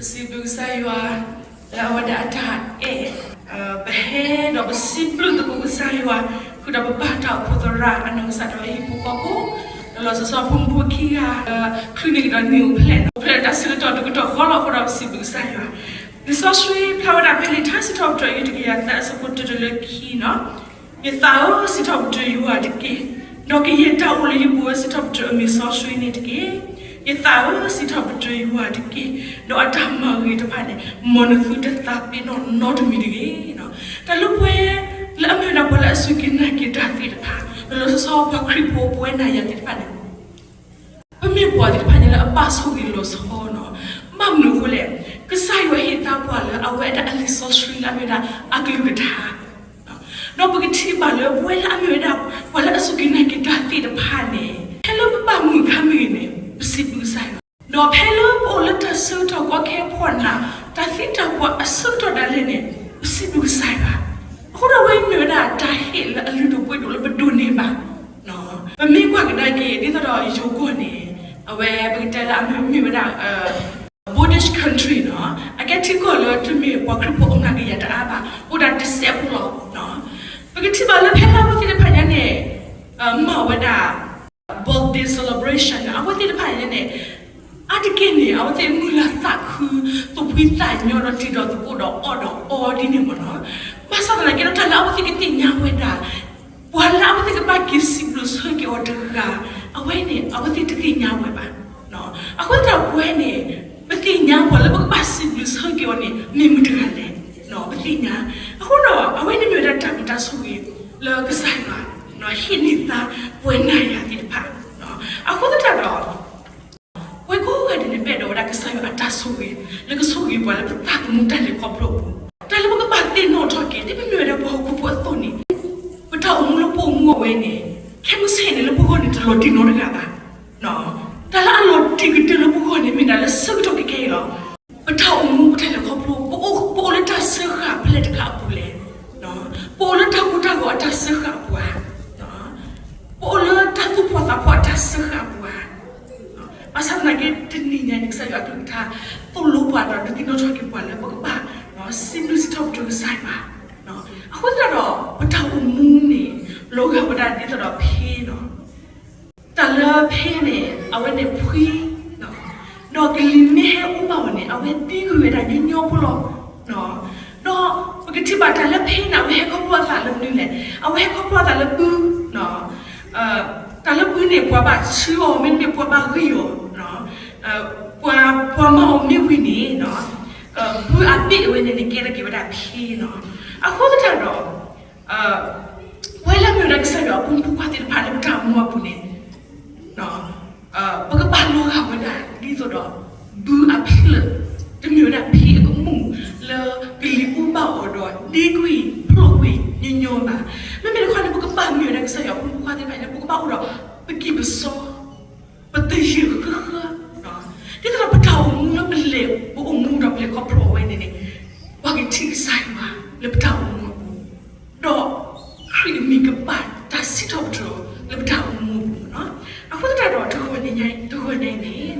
ပစံးဘျုးကစၢ်ယွၤ လၢအဝဲဒၣ်အတၢ်အဲၣ်, ပဟဲဒီးပစံးဘျုးသကိးကစၢ်ယွၤ ဃုာ်ဒီးပပၢ်တၢ်အိၣ်ဖှိၣ်သရၣ် အနီၢ်ကစၢ်ဒၣ်ဝဲဟံၣ်ဖိဃီဖိ, ဒီးလီၤဆီဆီဖိမုၣ်ဖိခံဂၤ ချုးန့ၢ်ကဒီးနံၣ်အိၣ်ဖျဲၣ်, အိၣ်ဖျဲၣ်တၢ်ဆၢကတီၢ်တကတီၢ်ဃီလီၤအဃိဒီး ပစံးဘျုးကစၢ်ယွၤ. လံာ်စီဆှံဖျါဝဲဒၣ်ဖဲလံာ်ထါစံးထီၣ်ပတြၢၤ ယူၢ်တကယၤသၢ အဆၢဖိတၢတုၤလၢခံန့ၣ်, ယသးဧၢ, စံးထီၣ်ပတြၢၤယွၤတက့ၢ်. ဒီးကယဲၢ်တၢ်အိၣ်လၢယပူၤဧၢ, စံးထီၣ်ပတြၢၤအမံၤစီဆှံန့ၣ်တက့ၢ်. ယသးဧၢ, စံးထီၣ်ပတြၢၤယွၤတက့ၢ်. ဒီးအတၢ်မၤဂ့ၤတဖၣ်န့ၣ် မ်နသုတသးပ့ၤနီၣ်နီတမံၤတဂ့ၤ. တၢ်လၢပဝဲ လၢအမ့ၢ်ဝဲဒၣ်ပှၤလၢအစူၢ်က့ၤနာ်က့ၤတၢ်သ့ၣ်တဖၣ်, လီၤဆီဆီပှၤခရံာ်ဖိပဝဲနၤယၤသ့ၣ်တဖၣ်န့ၣ် ပမ့ၢ်ပှၤသ့ၣ်တဖၣ်န့ၣ်လၢအဘၣ်ဆိၣ်ဂ့ၤလီၤဆီနီၤ. ဘၣ်မနုၤအဃိလဲၣ်, ကစၢ်ယွၤဟ့ၣ်သါပှၤလၢအဝဲဒၣ်အလံာ်စီဆှံလၢအမ့ၢ်ဝဲဒၣ်အကလုၢ်ကထါ, ဒီးပကထံၣ်ဘၣ်လၢပဝဲလၢအမ့ၢ်ဝဲဒၣ် ပှၤလၢအစူၢ်က့ၤနာ်က့ၤတၢ်သ့ၣ်တဖၣ်န့ၣ် ဖဲလၢပဘၣ်မုာ်အခါမ့ၢ်ဂ့ၤန့ၣ် ပစံးဘျုးကစၢ်ယွၤ, ဒီးဖဲလၢပအိၣ်လၢတၢ်ဆၢကတီၢ်ကီခဲအဖီလာ် တၢ်သံတၢ်ပှၢ်အဆၢကတီၢ်ဒၣ်လဲာ်န့ၣ် ပစံးဘျုးကစၢ်ယွၤ, အဃိဒီးအဝဲမ့ၢ်ဝဲဒၣ်တၢ်ဟ့ၣ်လၢအလုၢ်ဒိၣ်ပှ့ၤဒိၣ်လၢပဒိးန့ၢ်ဘၣ်. ပမ့ၢ်ကွၢ်ကဒါက့ၤ ဒ်သိးဒီးယိၤကီၢ်န့ၣ် အဝဲပကတဲလၢအမ့ၢ်ဝဲဒၣ် Buddhist country နီၤ, အကဲထံကီၢ်လၢတမ့ၢ်ပှၤခရံာ်ဖိအမျးကယၤတအါဘၣ်, အိၣ်ဒၣ်တစဲးဖိလီၤ. ပကထံၣ်ဘၣ်လၢဖဲလၢအဝဲသ့ၣ်တဖၣ်ညါန့ၣ် မၤဝဲဒၣ် birthday celebration န့ၣ် အဝဲသ့ၣ်တဖၣ်ညါန့ၣ် အါတက့ၢ်န့ၣ် အဝဲသ့ၣ်မုာ်လၤသးခု သူၣ်ဖှံသးညီဒီးတံၤဒီးသကိးဒီးအီၣ်ဒီးအီဒ်န့ၣ်မ့ၢ်နီၤ. ဘၣ်ဆၣ်သနာ်က့ဒီး တၢ်လၢအဝဲသ့ၣ်ကသ့ၣ်ညါဝဲဒၣ် ပှၤလၢအဝဲသ့ၣ်ကဘၣ်က့ၤစံးဘျုးဆၢက့ၤအီၤတဂၤ အဝဲန့ၣ် အဝဲသ့ၣ်တသ့ၣ်ညါဝဲဘၣ်. အဃိသတးဒီးပဝဲန့ၣ် ပသ့ၣ်ညါပှၤလၢပကဘၣ်စံးဘျုးဆၢက့ၤအီၤန့ၣ် မ့ၢ်မတၤတဂၤလဲၣ်, ပသ့ၣ်ညါ. အဃိဒီး အဝဲန့ၣ်မ့ၢ်ဝဲဒၣ်တၢ်ဘျုးတၢ်ဆိၣ်ဂ့ၤ လၢကစၢ်ယွၤ ဟ့ၣ်န့ၢ်သါပဝဲနၤယၤသ့ၣ်တဖၣ်. အဃိသတးဒီး ပဝဲကိးဂၤဒဲးန့ၣ် ပအဲၣ်ဒိးဝဲဒၣ်ကစၢ်ယွၤအတၢ်ဆိၣ်ဂ့ၤ လၢကဆိၣ်ဂ့ၤပှၤလၢပသးသမူတၢ်လဲၤခီဖျိအပူၤ, တၢ်လၢပကဘၣ်သ့ၣ်နီၣ်ထီၣ်က့ၤ ဒ်ပမ့ၢ်ဝဲဒၣ်ပှၤဟီၣ်ခိၣ်ဖိအသိးန့ၣ် ပတၢ်အိၣ်မူလၢပအိၣ်မူအဝဲန့ၣ် ခဲမုၢ်ဆ့ၣ်န့ၣ် လၢပဂီၢ်န့ၣ် တလီၤတံၢ်နီတဂၤဘၣ်. တၢ်လၢအလီၤတံၢ်ကတၢၢ်လၢပဂီၢ်န့ၣ် မ့ၢ်ဒၣ်လၢဆၢကတီၢ်ခဲအံၤလီၤ. ပတၢ်အိၣ်မူ ပတၢ်လဲၤခီဖျိ ပအိၣ်လၢတၢ်စၢဃာ်ဖဲလဲၣ်တခါအပူၤလဲၣ်. ပအိၣ်လၢတၢ်ကိၢ်တၢ်ဂီၤအတၢ်စၢဃာ်အပူၤဧါ, ပအိၣ်လၢတၢ်သူၣ်ဖှီၣ်သးဖှီၣ်အတၢ်စၢဃာ်အပူၤဧါ. ဘၣ်ဆၣ်သနာ်က့ တနံၤညါန့ၣ် ကစၢ်ယွၤအကလုၢ်ကထါ သိၣ်လိပှၤဒီးဒုးသ့ၣ်နီၣ်ထီၣ်က့ၤပှၤလၢပကဘၣ် စံးဘျုးစံးထီၣ်ပတြၢၤကစၢ်ယွၤ. အဃိသတးဒီး ပတၢ်အိၣ်မူန့ၣ် လီၤဂာ်ဝဲဒၣ်ဒ်သိးဒီးဖ့နီၤ. တၢ်လၢဖ့န့ၣ် အဝဲန့ၣ်ဖှံ, ဒီးကလံၤမ့ၢ်ဟဲအိၣ်ဘၣ်အီၤန့ၣ် အဝဲသံကွံာ်ဝဲဒၣ်ညီညီဖိလီၤ. ဒီးပကထံၣ်ဘၣ်တၢ်လၢဖ့န့ၣ် အဝဲဟဲခီဖျိအသးလၢမနုၤလဲၣ်, အဝဲဟဲခီဖျိအသးလၢဘု တၢ်လၢဘုန့ၣ် ပှၤဘၣ်ဆှၢအီၤ မ့တမ့ၢ်ပှၤဘၣ်ဂံၢ်အီၤ, ပှၤ ပှၤမၤအီၤမ့ၢ်ဝံၤန့ၣ် ဘုအဘ့ၣ်အဝဲန့ၣ်န့ၣ် ကဲထီၣ်က့ၤဝဲဒၣ်ဖ့နီၤ. အဃိသတးဒီး ပဝဲလၢအမ့ၢ်ဝဲဒၣ်ကစၢ်ယွၤအဖိမုၣ်ဖိခွါသ့ၣ်တဖၣ်လၢပတၢ်အိၣ်မူအပူၤန့ၣ် ပကဘၣ်လီၤဂာ်ဝဲဒၣ်ဒ်သိးဒီး ဘုအဖျၢၣ်, တမ့ၢ်ဝဲဒၣ်ဖ့အကမူၣ်လၢကလံၤအိၣ်ဘၣ်အီၤဒီး ဒ့ကွံာ်ဖျိးကွံာ်ညီညီဘၣ်. မ့မ့ၢ်တခီန့ၣ် ပကဘၣ်မ့ၢ်ဝဲဒၣ်ကစၢ်ယွၤအဖိမုၣ်ဖိခွါသ့ၣ်တဖၣ်န့ၣ် ပကဘၣ်အိၣ်ဒီး ပကံၢ်ပစီ ပသယုၢ်ဃၢဃၢ, ဒ်သိးဒီးပတၢ်အိၣ်မူလၢပလဲၤ ပအိၣ်မူဒီးပလဲၤခီဖျိအဝဲန့ၣ်န့ၣ် ပှၤကထံၣ်ကစၢ်ယွၤလၢပတၢ်အိၣ်မူအပူၤ, ဒီးခရံာ်အမံၤကဘၣ်တၢ်စံးထီၣ်ပတြၢၤလၢပတၢ်အိၣ်မူအပူၤလီၤ. အဃိသတးဒီးတဂီၤညါအံၤန့ၣ်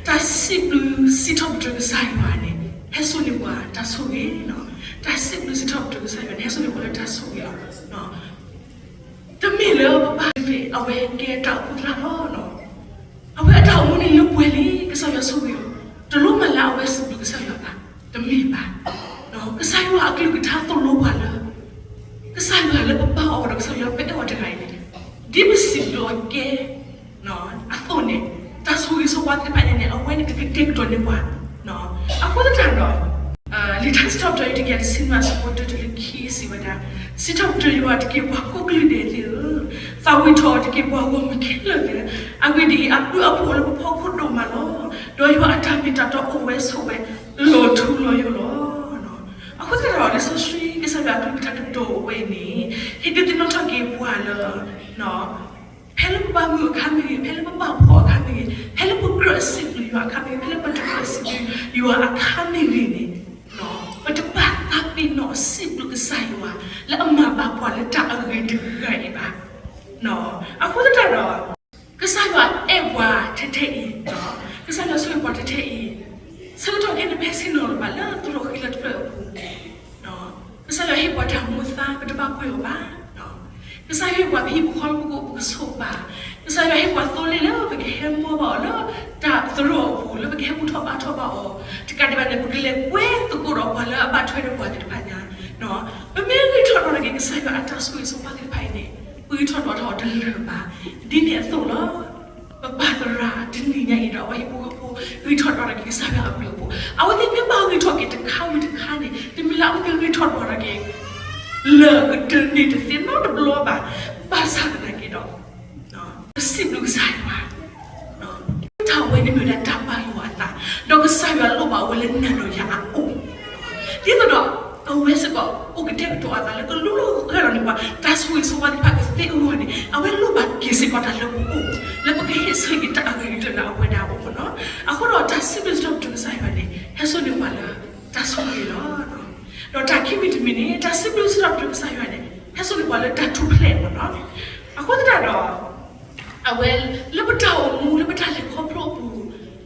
တၢ်စံးဘျုးစံးထီၣ်ပတြၢၤကစၢ်ယွၤန့ၣ် ဟဲစိာ်န့ၢ်ပှၤတၢ်ဆိၣ်ဂ့ၤ, တၢ်စံးဘျုးစံးထီၣ်ပတြၢၤကစၢ်ယွၤန့ၣ် ဟဲစိာ်န့ၢ်ပှၤလၢတၢ်ဆိၣ်ဂ့ၤလီၤ. တမ့ၢ်လၢပဘၣ်သ့ၣ် အဝဲကဲတၢ်အိၣ်ဖှိၣ်သရၣ်လီၤ. အဝဲအတၢ်အိၣ်မူန့ၣ်လၢပှဲၤလံ ကစၢ်ယွၤဆိၣ်ဂ့ၤအီၤ, တလိၣ်မၤလၢအဝဲစံးဘျုးကစၢ်ယွၤဘၣ်, တမ့ၢ်ဘၣ်. ကစၢ်ယွၤအကလုၢ်ကထါသိၣ်လိပှၤလၢ ကစၢ်ယွၤလၢပဘၣ်အီၤဒီးကစၢ်ယွၤပအဲၣ်အီၤတဂၤအံၤန့ၣ် ဒ်ပစံးဘျုးအီၤကဲ အသိးန့ၣ် တၢ်ဆိၣ်ဂ့ၤဆိၣ်ဝါသ့ၣ်တဖၣ်န့ၣ် အဝဲန့ၣ်ကကတဲာ်ကတီၤန့ၢ်ပှၤ. အဃိသတးဒီး လံာ်ထါစံးထီၣ်ပတြၢၤ ယူၢ်တကယၤတဆံနွံ အဆၢဖိတၢတုၤလၢခံစံးဝဲဒၣ်, စံးထီၣ်ပတြၢၤယွၤတက့ၢ် ပှၤကိးကလုာ်ဒဲးသ့ၣ်ဧၢ, သးဝံၣ်ထီၣ်အီၤတက့ၢ် ပှၤဂီၢ်မုၢ်ခဲလၢာ်သ့ၣ်ဧၢ, အဂ့ၢ်ဒ်အံၤ အဘျုးအဖှိၣ်အိၣ်လၢပဖီခိၣ်ဒိၣ်မးလီၤ. ဒီးယွၤအတၢ်မ့ၢ်တၢ်တီအိၣ်ဝဲဆိးဝဲ လီၤထူလီၤယိာ်လီၤ. အဃိသတးဒီး လံာ်စီဆှံကစၢ်ယွၤအကလုၢ်ကထါတတီၤဝဲန့ၣ် ဟ့ၣ်ဒုးသ့ၣ်နီၣ်ထီၣ်က့ၤပှၤလၢ ဖဲလၢပဘၣ်မုာ်အခါမ့ၢ်ဂ့ၤ, ဖဲလၢပဘၣ်ဖှီၣ်အခါမ့ၢ်ဂ့ၤ, ဖဲလၢပကြၢးစံးဘျုးယွၤအခါမ့ၢ်ဂ့ၤ, ဖဲလၢပတကြၢးစံးဘျုးယွၤအခါမ့ၢ်ဂ့ၤန့ၣ်, ပတဘၣ်သးပ့ၤနီၣ်စံးဘျုးကစၢ်ယွၤ လၢအမၤဘၣ်ပှၤလၢတၢ်အဂ့ၤတဂၤအံၤဘၣ်. အဃိသတးဒီး ကစၢ်ယွၤအဲၣ်ပှၤထဲထဲအံၤ, ကစၢ်ယွၤဆိၣ်ဂ့ၤပှၤထဲထဲအံၤ, ဆၢကတီၢ်ခဲအံၤန့ၣ် ပဟဲဆ့ၣ်နီၤလၢၤဘၣ်လၢသရိာ်ဃံလၤတဖျၢၣ်အပူၤ, ကစၢ်ယွၤဟ့ၣ်ပှၤတၢ်မူအသါ ပတဘၣ်ပှဲၤအီၤဘၣ်. ကစၢ်ယွၤဟ့ၣ်ပှၤပဟံၣ်ပဃီလၢပကအိၣ်ပကဆိးဘၣ်. ကစၢ်ယွၤဟ့ၣ်ပှၤသိလ့ၣ်လၢပကဟဲမီဘၣ်အီၤလၢတၢ်သရိာ်အပူၤ လၢပကဟဲဘူၣ်ထီၣ်ဘါထီၣ်ဘၣ်အီၤ, တကးဒံးဘၣ်န့ၣ် ပကလဲၤကွဲသကိးဒီးပှၤလၢအဘၣ်ထွဲဒီးပှၤသ့ၣ်တဖၣ်ညါ. ပမ့ၢ်ဂံၢ်ထီၣ်ဒီးတၢ်က့ၤကစၢ်ယွၤအတၢ်ဆိၣ်ဂ့ၤဆိၣ်ဝါသ့ၣ်တဖၣ်အံၤန့ၣ် ပဂံၢ်ထီၣ်ဒီးတၢ်အီၤတလၢာ်ဘၣ်. ဒ်န့ၣ်အသိးလီၤ. ပပၢ်သရၣ်တနံၤညါအံၤဒီး အဝဲဟံၣ်ဖိဃီဖိဂံၢ်ထီၣ်ဒီးတၢ်က့ၤကစၢ်ယွၤအဘျုးအဖှိၣ်, အဝဲသ့ၣ်မ့ၢ်ဘၣ်ဂံၢ်ထီၣ်က့ၤတခါဝံၤတခါန့ၣ် တမ့ၢ်လၢအဝဲသ့ၣ်ဂံၢ်ထီၣ်ဒီးတၢ်က့ၤ လၢာ်ကတၢၢ်န့ၣ်တသ့နီတဘျီဘၣ်. ဘၣ်ဆၣ်သနာ်က့ဒီး ပစံးဘျုးကစၢ်ယွၤ တၢ်ဝဲန့ၣ်မ့ၢ်ဝဲဒၣ်တၢ်ဘၣ်ယွၤအသး, ဒီးကစၢ်ယွၤလိၣ်ဘၣ်ဝဲလၢနၤဒီးယၤအအိၣ်, ဒ်သိးဒီး အဝဲစ့ၢ်ကီး အိၣ်ကတဲာ်ကတီၤအသးလၢကလူလီၤဂၢၢ်လီၤန့ၢ်ပှၤ တၢ်ဆိၣ်ဂ့ၤဆိၣ်ဝါသ့ၣ်တဖၣ်ကသ့အဂီၢ်န့ၣ် အဝဲလိၣ်ဘၣ်က့ၤစ့ၢ်ကီးတၢ်လၢပအိၣ် လၢပကဟ့ၣ်ဆၢက့ၤတၢ်အဂ့ၤကတၢၢ်လၢအဝဲဒၣ်အအိၣ်လီၤ. အဃိဒီးတၢ်စံးဘျုးစံးထီၣ်ပတြၢၤကစၢ်ယွၤန့ၣ် ဟဲစိာ်န့ၢ်ပှၤလၢ တၢ်ဆိၣ်ဂ့ၤလီၤ. ဒီးတၢ်ခံမံၤတမံၤန့ၣ် တၢ်စံးဘျုးစံးထီၣ်ပတြၢၤကစၢ်ယွၤန့ၣ် ဟဲစိာ်န့ၢ်ပှၤလၢတၢ်ထူၣ်ဖျဲးမ့ၢ်နီၤ. အဃိသတးဒီး အဝဲလၢပတၢ်အိၣ်မူလၢပတၢ်လဲၤခီဖျိအပူၤ,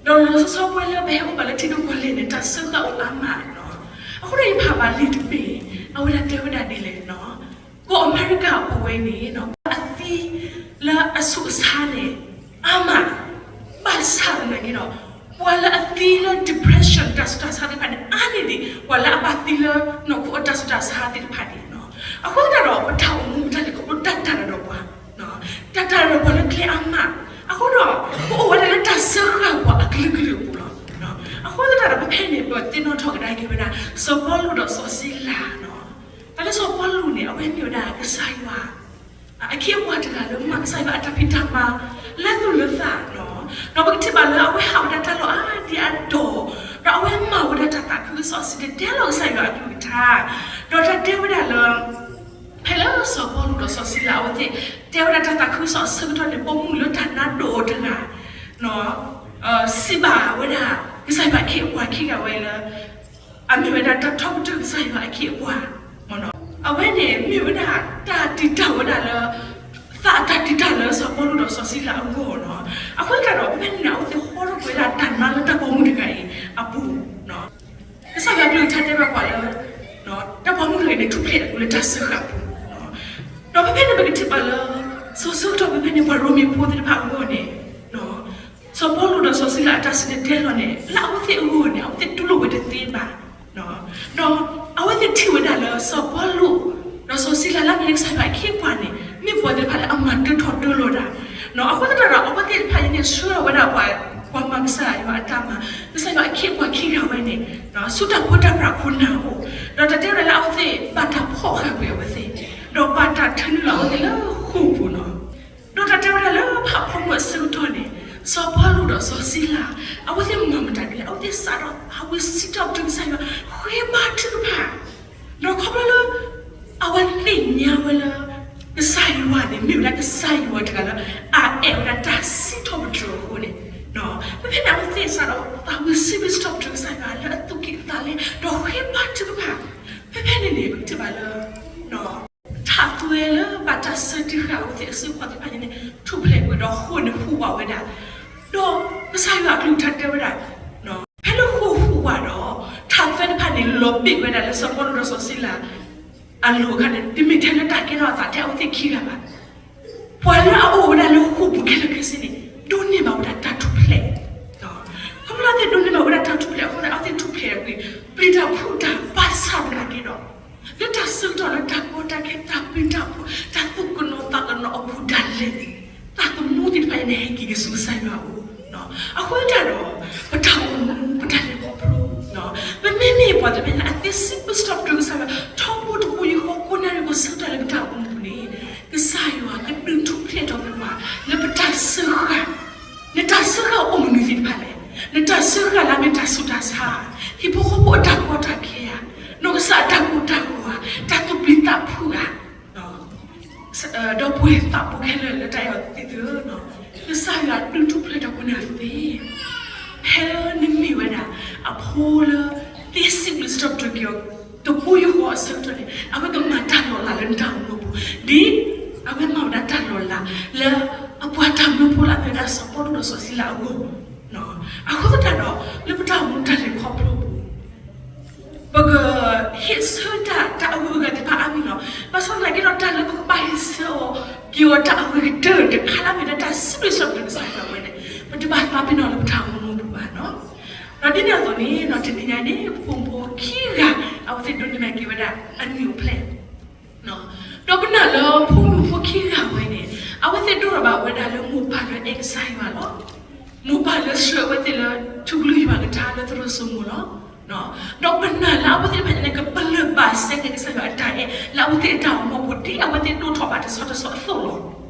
ဒီးလီၤဆီဆီပဝဲလၢပဟဲအိၣ်ဘၣ်လၢထံဒိၣ်ကီၢ်လဲၢ်န့ၣ် တၢ်စၢဃာ်အိၣ်အါမးလီၤ. အဃိဒီးယဖးဘၣ်လံာ်တဘ့ၣ် အဝဲဒၣ်တဲဝဲဒၣ်ဒ်လဲၣ်, ကီၢ်အမဲရကၤအပူၤဝဲန့ၣ် ပှၤအသံလၢအဆူးအဆါန့ၣ် အါမး, ဘၣ်ဆၣ်သနာ်က့ဒီး ပှၤလၢအသံလၢ depression တၢ်ဆူးတၢ်ဆါသ့ၣ်တဖၣ်န့ၣ် အါန့ၢ်ဒံး ပှၤလၢအဘၣ်သံလၢနီၢ်ခိအတၢ်ဆူးတၢ်ဆါသ့ၣ်တဖၣ်န့ၣ်လီၤ. အဃိသတးဒီး ပတၢ်အိၣ်မူပတၢ်လဲၤခီဖျိတၢ်တၢ်ဒီးပှၤ တၢ်တၢ်ဒီးပှၤလၢကျဲအါမး, အဃိဒီး ပအိၣ်ဝဲဒၣ်လၢတၢ်စၢဃာ်ပှၤအကလုာ်ကလုာ်အပူၤလီၤ. အဃိသတးဒီး ပဖဲန့ၣ် ပသ့ၣ်နီၣ်ထီၣ်ကဒါက့ၤဝဲဒၣ် စီၤပီလူးဒီးစီၤစံလၤလီၤ. တၢ်လၢစီၤပီလူးန့ၣ် အဝဲမ့ၢ်ဝဲဒၣ်ကစၢ်ယွၤ အခ့အပှၤတဂၤလၢမၤကစၢ်ယွၤအတၢ်ဖံးတၢ်မၤ လၢသူၣ်လၢသးလီၤ. ဒီးပကထံၣ်ဘၣ်လၢအဝဲဟးဝဲဒၣ်တၢ်လီၢ်အါဒံအါဒီး, ဒီးအဝဲမၤဝဲဒၣ်တၢ်သးခုကစီၣ်စံၣ်တဲၤတဲလီၤကစၢ်ယွၤအကလုၢ်ကထါ, ဒီးတၢ်တဲဝဲဒၣ်လၢ ဖဲလၢစီၤပီလူးဒီးစီၤစံလၤအဝဲသ့ၣ် တဲဝဲဒၣ်တၢ်သးခုကစီၣ်အဆၢကတီၢ်န့ၣ် ပိာ်မုၣ်လၢတၢ်နါဒိးတဂၤ စံးဘၣ်ဝဲဒၣ် ကစၢ်ယွၤအခ့အပှၤခံဂၤဝဲလၢ အမ့ၢ်ဝဲဒၣ်တၢ်ထီကတၢၢ်ကစၢ်ယွၤအခ့အပှၤ, အဝဲန့ၣ်မ့ၢ်ဝဲဒၣ်တၢ်တံာ်တာ်ဝဲဒၣ်လၢ သးအတၢ်တံာ်တာ်လၢစီၤပီလူးဒီးစီၤစံလၤအဂီၢ်လီၤ. အဃိသတးဒီး ဖဲန့ၣ်န့ၣ် အဝဲသ့ၣ်ဟီထီၣ်ကွံာ်ဝဲဒၣ်တၢ်နါလၢတၢ်ပိာ်မုၣ်တဂၤအံၤအပူၤ, ကစၢ်ယွၤအကလုၢ်ကထါတဲဘၣ်ပှၤလၢ တၢ်ပိာ်မုၣ်တဂၤအံၤန့ၣ် ထူၣ်ဖျဲးတၢ်လၢတၢ်စၢဃာ်အပူၤ, ဒီးဖဲဖဲန့ၣ် ပကထံၣ်ဘၣ်လၢ စီၤဆၢကတီၢ်ဖဲဖဲန့ၣ် ပှၤရိမ့ၤဖိသ့ၣ်တဖၣ်အဂီၢ်န့ၣ် စီၤပီလူးဒီးစီၤစံလၤအတၢ်စံၣ်တဲၤတဲလီၤန့ၣ် လၢအဝဲသ့ၣ်အဂီၢ်န့ၣ် အဝဲသ့ၣ်တူၢ်လိာ်ဝဲတသ့ဘၣ်, ဒီးအဝဲသ့ၣ်ထံၣ်ဝဲဒၣ်လၢ စီၤပီလူး ဒီးစီၤစံလၤလၢအမ့ၢ်ကစၢ်ယွၤအခ့အပှၤန့ၣ် မ့ၢ်ပှၤသ့ၣ်တဖၣ်လၢအမၤတၢထီၣ်တၢလီၤတၢ်, အဃိသတးဒီး အဝဲသ့ၣ်တဖၣ်အံၤန့ၣ် ဆှၢလီၤဝဲဒၣ်ပှၤ ပှၤမၤကစၢ်ယွၤအတၢ်မၤ ကစၢ်ယွၤအခ့အပှၤခံဂၤဝဲန့ၣ် ဆူတၢ်ပၢတၢ်ပြးအခိၣ်နၢ်အအိၣ်, ဒီးတၢ်တဲဝဲဒၣ်လၢအဝဲသ့ၣ်ဘၣ်တၢ်ဖီၣ်ဃာ်ကွံာ်အဝဲသ့ၣ်, ဒီးဘၣ်တၢ်ထၢနုာ်လီၤအဝဲသ့ၣ်လၢဃိာ်ပူၤလီၤ. ဒီးတၢ်တဲဝဲဒၣ်လၢဖးဖီမုၢ်အဆၢကတီၢ်န့ၣ် စီၤပီလူးဒီးစီၤစံလၤ အဝဲသ့ၣ်မၤမတၤဒ်လဲၣ်, အဝဲသ့ၣ်စးထီၣ်သးဝံၣ်စံးထီၣ်ပတြၢၤကစၢ်ယွၤ ဃ့ဘါထုကဖၣ်, ဒီးခီဖျိလၢ အဝဲသ့ၣ်ညါဝဲလၢ ကစၢ်ယွၤန့ၣ် မ့ၢ်ဝဲဒၣ်ကစၢ်ယွၤတဂၤလၢ အအဲၣ်ဝဲဒၣ်တၢ်စံးထီၣ်ပတြၢၤအဃိန့ၣ်, ဖဲဖဲန့ၣ် အဝဲသ့ၣ်စးထီၣ်သးဝံၣ်စံးဘျုးစံးထီၣ်ပတြၢၤကစၢ်ယွၤလၢအသူၣ်ကံၢ်သးလဲ ဒီးဃ့ဘါထုကဖၣ်, ဖဲဖဲန့ၣ်န့ၣ် ပကထံၣ်ဘၣ်လၢ ထးသွဲလၢဘၣ်တၢ်ဆၢတံၢ်ဃာ်အဝဲသ့ၣ်အစုအခီၣ်သ့ၣ်တဖၣ်န့ၣ် ထူၣ်ဖျဲးကွံာ်ဒီးဃိာ်န့ၣ်ဟူးဝးဝဲဒၣ်, ဒီးကစၢ်ယွၤအကလုၢ်ကထါတဲဝဲဒၣ် ဖဲလၢဃိာ်ဟူးဝးဒီး ထးသွဲတဖၣ်န့ၣ် လီၤဘ့ၣ်ဝဲဒၣ်လၢစီၤပီလူးဒီးစီၤစံလၤအလိၤအခါန့ၣ် တမ့ၢ်ထဲလၢတၢ်ကဲထီၣ်အသးထဲအဝဲသ့ၣ်ခံဂၤဘၣ်. ပှၤလၢအအိၣ်ဝဲဒၣ်လၢဃိာ်ပူၤခဲလၢာ်ခဲဆ့န့ၣ် ဒိးန့ၢ်ဘၣ်ဝဲဒၣ်တၢ်ထူၣ်ဖျဲး, ခီဖျိလၢအဝဲသ့ၣ်ဒိးန့ၢ်ဘၣ်ဝဲဒၣ်တၢ်ထူၣ်ဖျဲးအဃိန့ၣ် အဝဲသ့ၣ်ထူၣ်ဖျဲးကွံာ် ပျံၤတၢ်ဖုးတၢ်ဘၣ်ဆၣ်သနာ်က့ဒီး လၢတၢ်ဆၢကတီၢ်လၢတၢ်ကီတၢ်ခဲ တၢ်ပျံၤတၢ်ဖုး တၢ်သူၣ်ကနိးသးကနိးအပူၤဒၣ်လဲာ်န့ၣ် တၢ်သမူသ့ၣ်တဖၣ်အံၤန့ၣ် ဟဲက့ၤကဆူကစၢ်ယွၤအအိၣ်, အဃိသတးဒီး ပတၢ်အိၣ်မူ ပတၢ်လဲၤခီဖျိ ပမ့မ့ၢ်ပှၤသ့ၣ်တဖၣ်န့ၣ် အသ့စံးဘျုးစံးထီၣ်ပတြၢၤကစၢ်ယွၤ ထီဘိတပူၤဃီကိးနၣ်ရံၣ်ပူၤဆၢကတီၢ်လၢပတၢ်အိၣ်မူပူၤန့ၣ် ကစၢ်ယွၤကဒုးထူၣ်ဖျဲးထီၣ်ပှၤ လၢပတၢ်စၢဃာ်, နတၢ်စၢဃာ်အိၣ်မနုၤသ့ၣ်တဖၣ်လဲၣ်, နတၢ်စၢဃာ်လၢအမ့ၢ်တၢ်ဆူးတၢ်ဆါဧါ, ဟံၣ်ဖိဃီဖိအတၢ်ကီတၢ်ခဲဧါ, နီၢ်ကစၢ်အတၢ်ကိၢ်တၢ်ဂီၤဧါ, တၢ်သူၣ်ပျံၤသးဖုးဧါ ဒီပုၢ်ဝဲၢ်သးဘိခဲလၢာ်လၢတၢ်အဲၣ်အီၤသ့ၣ်ဧၢ, ကစၢ်ယွၤဒုးထူၣ်ဖျဲးထီၣ်ကိးနၢ်ရံၣ်သ့, ဖဲလၢနမ့ၢ်ဝဲဒၣ် အဖိလၢ သ့စံးဘျုးစံးထီၣ်ပတြၢၤက့ၤအီၤ တပူၤဃီအဆၢကတီၢ်န့ၣ် အဝဲကမၤတၢ်လီၤလးလၢနတၢ်အိၣ်မူအပူၤ, ဒ်အဝဲမၤဝဲဒၣ်တၢ်လီၤလး လၢအပှၤတၢ်မၢဖိလၢအမ့ၢ်ဝဲဒၣ်စီၤပီလူးဒီးစီၤစံလၤအဂီၢ် အဃိသတးဒီး လၢပတၢ်အိၣ်မူတၢ်လဲၤခီဖျိအပူၤ ပကဟ့ၣ်ဆၢတၢ် တၢ်အဂုၤအဂၤသ့ၣ်တဖၣ်အါမံၤလီၤ. ဘၣ်ဆၣ်သနာ်က့ဒီး တၢ်လၢပကဘၣ်ဟ့ၣ်ဆၢအီၤ က့ၤအီၤတၢ်အဂ့ၤကတၢၢ်တခါလၢအမ့ၢ်ဒၣ်တၢ်စံးဘျုးစံးဖှိၣ်ကစၢ်ယွၤဝဲန့ၣ် ပတဘၣ်သးပ့ၤနီၣ်လၢပတၢ်အိၣ်မူအပူၤဘၣ်လီၤ. ဒီးဒ်န့ၣ်အသိးန့ၣ် တနံၤညါအံၤန့ၣ် ပဖိမုၣ်ဖိခံဂၤ အဝဲသ့ၣ်ဒိးန့ၢ်ဘၣ်က့ၤဝဲဒၣ်အနံၣ်အိၣ်ဖျဲၣ် ဒီးပနာ်လၢဖိမုၣ်ဖိခံဂၤဝဲန့ၣ် အဝဲသ့ၣ်ဒိၣ်ထီၣ်ဘၣ်ဝဲဒၣ်လၢမိၢ်ပၢ်လၢအဲၣ်ကစၢ်ယွၤလီၤ. မိၢ်ပၢ်လၢဆှၢအဝဲသ့ၣ်လၢ ထူကလုၢ်ယွၤကထါလၢသရိာ်စိမိၤလီၤ. ဒီးပနာ်လၢအဝဲသ့ၣ်တဖၣ်ညါန့ၣ် ကပလၢၢ်ဘၣ်စဲကဲကစၢ်ယွၤအတၢ်အဲၣ် လၢအဝဲသ့ၣ်အတၢ်အိၣ်မူအပူၤ ဒ်အဝဲသ့ၣ်ဒိၣ်ထီၣ်ဘၣ်တဆီတဆီအသိးလီ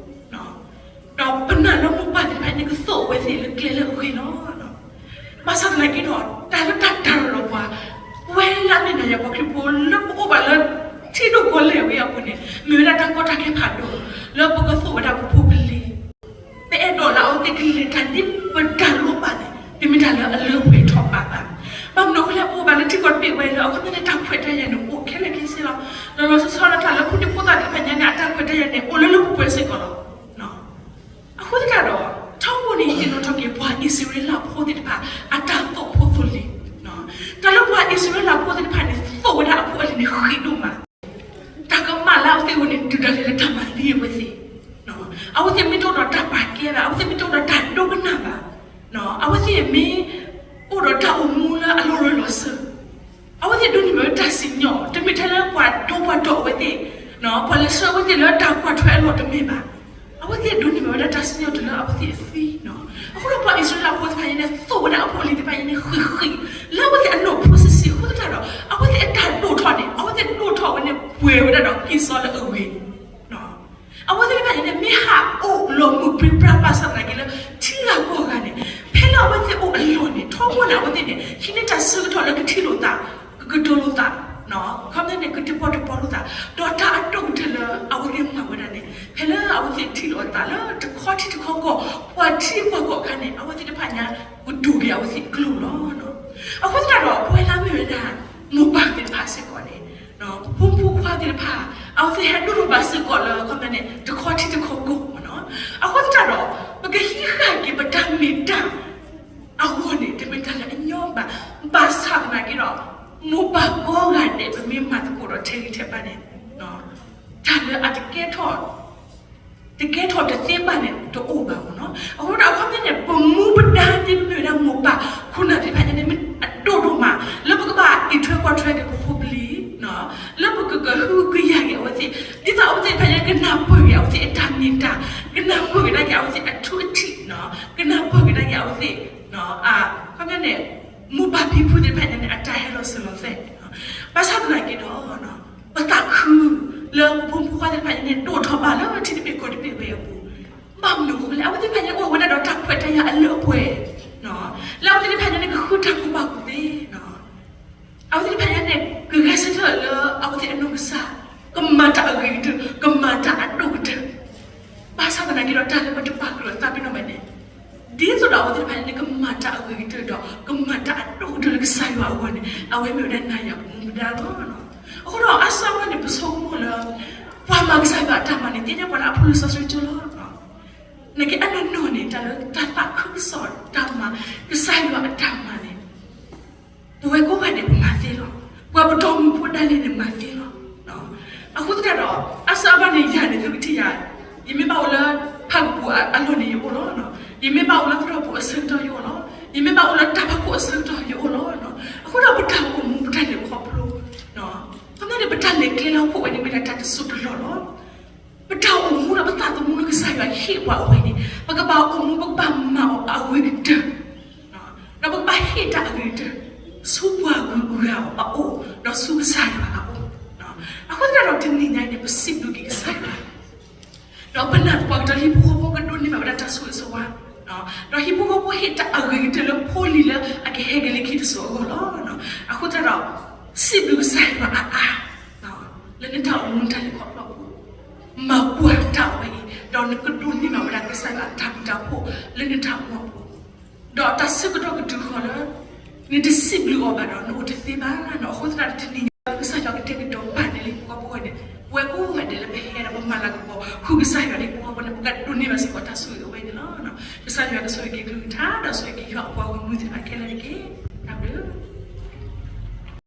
ၤ. ဒီးပနာ်လၢမိၢ်ပၢ်သ့ၣ်တဖၣ်န့ၣ် ကသိၣ်အဝဲသ့ၣ်လၢကျဲလၢအဂ့ၤလီၤ. ဘၣ်ဆၣ်သနာ်က့ဒီး တၢ်လၢတၢ်တၢ်လီၤပှၤ ပဝဲလၢအမ့ၢ်နၤယၤပှၤခရံာ်ဖိလၢပအိၣ်ဘၣ်လၢ ထံဒိၣ်ကီၢ်လဲၢ်ဝဲအပူၤန့ၣ် မ့ၢ်ဝဲဒၣ်တၢ်ကီတၢ်ခဲဖးဒိၣ် လၢပကသိၣ်ဝဲဒၣ်ပဖိပလံၤ ပအဲၣ်ဒိးလၢအဝဲသ့ၣ်ကလဲၤတၢ်ဒ်ပတၢ်လိၣ်ဘၣ်န့ၣ် တမ့ၢ်တၢ်လၢအလၢပှဲၤထီၣ်ဘးဘၣ်. ဘၣ်မနုၤအဃိလဲၣ် ပအိၣ်ဘၣ်လၢထံကီၢ်တဘ့ၣ်ဝဲလၢ အခီပညီန့ၣ် တၢ်ခွဲးတၢ်ယာ်န့ၣ် အိၣ်ခဲလၢာ်ခဲဆ့လီၤ. လီၤလီၤဆီဆီလၢတၢ်လၢဖိဒံဖိသၣ်သ့ၣ်တဖၣ်ညါန့ၣ် အတၢ်ခွဲးတၢ်ယာ်န့ၣ် အိၣ်လၢလၢပှဲၤပှဲၤစ့ၢ်ကီးလီၤ. အဃိသတးဒီး ထီဘိန့ၣ် ယသ့ၣ်နီၣ်ထီၣ်က့ၤ ပှၤအံၣ်စရ့လးဖိသ့ၣ်တဖၣ် အတၢ်သိၣ်ဖိသိၣ်လံၤ, တၢ်လၢပှၤအံၣ်စရ့လးဖိသ့ၣ်တဖၣ်န့ၣ် သိၣ်ဝဲဒၣ်အဖိအလံၤန့ၣ် ဃံးဒိၣ်မး, တၢ်ကမၣ်လၢအဝဲသ့ၣ်အဂီၢ်န့ၣ် ဒုၣ်ဒါလဲၤလၢတၢ်မၤသံအဝဲသ့ၣ်, အဝဲသ့ၣ်မ့ၢ်တအိၣ်ဒီးတၢ်ပာ်ကဲဘၣ်, အဝဲသ့ၣ်မ့ၢ်တအိၣ်ဒီးတၢ်ဒိကနၣ်ဘၣ်, အဝဲသ့ၣ်မ့ၢ်အိၣ်ဒီးတၢ်အိၣ်မူလၢအလီၤရၢလီၤစၢၤ အဝဲသ့ၣ်ဒိးန့ၢ်ဘၣ်ဝဲတၢ်စံၣ်ညီၣ်, တမ့ၢ်ထဲလၢပှၤဒိပှၤတီၢ်အဝဲသ့ၣ်, ပှၤလဲၤဆှၢအဝဲသ့ၣ်လၢတၢ်ကွၢ်ထွဲအလီၢ်တမ့ၢ်ဘၣ်. အဝဲသ့ၣ်ဒိးန့ၢ်ဘၣ်ဝဲဒၣ်တၢ်စံၣ်ညီၣ်တုၤလၢအဝဲသ့ၣ်အသံ, အဃိဒီးပှၤအံၣ်စရ့လးဖိသ့ၣ်တဖၣ်အံၤန့ၣ် သိၣ်ဝဲဒၣ်အဖိအလံၤသ့ၣ်တဖၣ်အံၤန့ၣ် ဃံးဃံး လၢအဝဲသ့ၣ်အနီၢ်ဖိဆံးဆံးအဃိသတးဒီး အဝဲသ့ၣ်အတၢ်ဒိၣ်ထီၣ်န့ၣ် အဝဲသ့ၣ်ဒိၣ်ထီၣ်ဝဲန့ၣ် ပှဲၤဝဲဒၣ်ဒီးကံၢ်စီလၢအဂ့ၤ အဝဲသ့ၣ်တဖၣ်အံၤန့ၣ် မ့ၢ်ဟးအိၣ်လီၤမုၢ်ပြံပြါဘၣ်ဆၣ်သနာ်က့လၢ ထံဂၤကီၢ်ဂၤန့ၣ် ဖဲလၢအဝဲသ့ၣ်အိၣ်အလီၢ်န့ၣ် ထီဘိန့ၣ် အဝဲသ့ၣ်န့ၣ် ဟံးန့ၢ်တၢ်ဆၢကတီၢ်လၢကထံၣ်လိာ်သး, ကကတိၤလိာ်သး, ခီပညီန့ၣ် ကတၢၣ်ပီၣ်တၢၣ်ပီလိာ်သး, ဒီးတၢ်အဒိၣ်ကတၢၢ်လၢအဝဲသ့ၣ်မၤဝဲဒၣ်န့ၣ် ဖဲလၢအဝဲသ့ၣ်ထံၣ်လိာ်အသးလၢတခီထံတခီကီၢ်, ပှၤထံပှၤကီၢ်အခါန့ၣ် အဝဲသ့ၣ်တဖၣ်ညါ ကတိၤက့ၤအဝဲသ့ၣ်အကျိာ်လီၤ. အဃိသတးဒီး ပဝဲလၢအမ့ၢ်ဝဲဒၣ် မိၢ်ပၢ်သ့ၣ်တဖၣ်စ့ၢ်ကီးန့ၣ် ပဖိမုၣ်ဖိခွါသ့ၣ်တဖၣ် အဝဲသ့ၣ်ဟဲဒိၣ်ထီၣ်ဘၣ်စ့ၢ်ကီးလၢ ခီပညီန့ၣ် တခီထံတခီကီၢ်မ့ၢ်နီၤ. အဃိသတးဒီး ပကဟံးဃာ်က့ၤပတၢ်မ့ၢ်တၢ် အဂီၢ်န့ၣ် တမ့ၢ်တၢ်လၢအညီဘၣ်. ဘၣ်ဆၣ်သနာ်က့ဒီး မိၢ်ပၢ်ကိးဂၤဒဲး ပမ့ၢ်မၤသကိးဒီးထဲဂံၢ်ထဲဘါန့ၣ် တၢ်လၢအတကဲထီၣ် တကဲထီၣ်တသ့ဘၣ်န့ၣ် တအိၣ်ဘၣ်မ့ၢ်နီၤ. အဃိဒီးအခီပညီန့ၣ် ပမူပဒါဒ်ပမ့ၢ်ဝဲဒၣ်မိၢ်ပၢ်ခိၣ်နၢ်သ့ၣ်တဖၣ်ညါန့ၣ် မ့ၢ်အဒိၣ်ဒိၣ်မး လၢပကဘၣ်အံးထွဲကွၢ်ထွဲက့ၤပဖိပလံၤ လၢပကကဟုကယာ်က့ၤအဝဲသ့ၣ် ဒ်သိးအဝဲသ့ၣ်တဖၣ်ညါ ကနၢ်ပၢၢ်က့ၤအဝဲသ့ၣ်အတၢ်မ့ၢ်တၢ်, ကနၢ်ပၢၢ်က့ၤဒၣ်က့ၤအဝဲသ့ၣ်အထူအထံး, ကနၢ်ပၢၢ်က့ၤဒၣ်က့ၤအဝဲသ့ၣ် အခီပညီန့ၣ် မိၢ်ပၢ်ဖံဖုသ့ၣ်တဖၣ်ညါန့ၣ် အတၢ်ဟဲလီၤစၢၤလီၤသွဲၣ်. ဘၣ်ဆၣ်သနာ်က့ဒီး ပသးခုလၢပဖိမုၣ်ဖိခွါသ့ၣ်တဖၣ်ညါန့ၣ် ဒိၣ်ထီၣ်ဘၣ်လၢထံတဘ့ၣ်ကီၢ်တဘ့ၣ်ဝဲအပူၤ, ဘၣ်မနုၤအဃိလဲၣ် အဝဲသ့ၣ်တဖၣ်ညါန့ၣ် အိၣ်ဝဲဒၣ်ဒီးတၢ်ခွဲးတၢ်ယာ်အလၢအပှဲၤ, လၢအဝဲသ့ၣ်တဖၣ်ညါန့ၣ် ကဃုတၢ်ကူၣ်ဘၣ်ကူၣ်သ့ အဝဲသ့ၣ်တဖၣ်ညါန့ၣ် ကဂဲၤဆၢထၢၣ်လၢအဝဲသ့ၣ်အနီၢ်ကစၢ်, ကမၤတၢ်အဂ့ၤကတၢၢ်, ကမၤတၢ်အဒိၣ်ကတၢၢ်, ဘၣ်ဆၣ်သနာ်က့ဒီး တၢ်လၢပတပာ်ကျၢၤသးပ့ၤနီၣ်ဘၣ်န့ၣ် ဒ်သိးဒီးအဝဲသ့ၣ်တဖၣ်န့ၣ် ကမၤတၢ်အဂ့ၤကတၢၢ်ဒီး ကမၤတၢ်အဒိၣ်ကတၢၢ်လၢကစၢ်ယွၤအဂီၢ်န့ၣ် အဝဲမ့ၢ်ဝဲဒၣ်နၤယၤပမူပဒါလီၤ. အဃိဒီးအါစုအါဘျီန့ၣ် ပဆိကမိၣ်လၢ ပှၤမၤကစၢ်ယွၤအတၢ်မၤန့ၣ် သ့ၣ်ညါပှၤလၢအဖီၣ်လံာ်စီဆှံကၠိလီၤ. နာ်က့အနီၢ်နီၢ်န့ၣ် တၢ်လၢတၢ်သးခုကစီၣ်တၢ်မၤ ကစၢ်ယွၤအတၢ်မၤန့ၣ် ပဝဲကိးဂၤဒဲးပမၤသ့လီၤ. ပှၤပတီၢ်မုၢ်ဖိဒၣ်လဲာ်န့ၣ်မၤသ့လီၤ. အဃိသတးဒီး အါစုအါဘျီန့ၣ် ယၤန့ၣ် သုကထံၣ်ယၤ, ယမ့ၢ်ဘၣ်အိၣ်လၢဖၣ်ကပူၤအလီၢ်န့ၣ် ယအိၣ်လီၤ. ယမ့ၢ်ဘၣ်အိၣ်လၢသရိာ်ပူၤအဆၢကတီၢ်ယအိၣ်လီၤ. ယမ့ၢ်ဘၣ်အိၣ်လၢတၢ်ဖးခိၣ်အဆၢကတီၢ်ယအိၣ်လီၤ. အဃိဒီးပတၢ်အိၣ်မူပတၢ်လဲၤခီဖျိ ခီပညီန့ၣ် ပတၢ်လဲၤကျဲလၢဟီၣ်ခိၣ်ဝဲန့ၣ် မ့ၢ်ဒၣ်တၢ်တစိၢ်တလီၢ်လီၤ. ပတၢ်အိၣ်မူဒီးပသးသမူလၢကစၢ်ယွၤဟ့ၣ်ပှၤအဝဲန့ၣ် ပကဘၣ်အိၣ်မူ ပကဘၣ်မၤအီၤအဂ့ၤကတၢၢ်, ဒီးပကဘၣ်ဟ့ၣ်တၢ်အဂ့ၤကတၢၢ် ဆူပှၤဂုၤဂၤအအိၣ် ဒီးဆူကစၢ်ယွၤအအိၣ်. အဃိသတးဒီးတနံၤညါအံၤန့ၣ် ပစံးဘျုးက့ၤကစၢ်ယွၤ ဒီးပနာ်သပှၢ်ကတၢၢ် ဟံၣ်ဖိဃီဖိကဒိးန့ၢ်ဘၣ်ဝဲဒၣ်တၢ်ဆိၣ်ဂ့ၤဆိၣ်ဝါ, ဒီးဟံၣ်ဖိဃီဖိဟ့ၣ်တၢ်အဂ့ၤကတၢၢ်လၢဖိလံၤလၢအကဟဲက့ၤလၢခံတစိၤအဂီၢ်လီၤ. အဃိသတးဒီး စံးဘျုးကစၢ်ယွၤအါအါ လၢနတၢ်အိၣ်မူတၢ်လဲၤခီဖျိအပူၤ, မၤကွၢ်တၢ်အဝဲအံၤ ဒီးနကဒိးန့ၢ်ဘၣ်ဝဲဒၣ်ကစၢ်ယွၤအတၢ်ဘျုးတၢ်ဖှိၣ်လၢနတၢ်အိၣ်မူအပူၤ, ဒီးတၢ်ဆၢကတီၢ်ကတုၤဃီၤလၢ နတစံးဘျုးအီၤဘၣ်ဒီး နအိၣ်တသ့ဘၣ်. အဃိသတးဒီးတနံၤညါ ကစၢ်ယွၤကတဲာ်ကတီၤပာ်န့ၢ်လံဟံၣ်ဖိဃီဖိဝဲန့ၣ် ပဝဲကိးဂၤဒဲးလၢပဟဲဒီးပမၤလၤကပီၤ ဃုကစၢ်ယွၤဒီးဟံၣ်ဖိဃီဖိန့ၣ် ပကဒိးန့ၢ်ဘၣ်စ့ၢ်ကီးတၢ်ဆိၣ်ဂ့ၤအဝဲန့ၣ်လီၤ. ကစၢ်ယွၤကဆိၣ်ဂ့ၤက့ၤကလုၢ်ကထါ ဒီးဆိၣ်ဂ့ၤက့ၤယွၤအပှၤဂီၢ်မုၢ်သ့ၣ်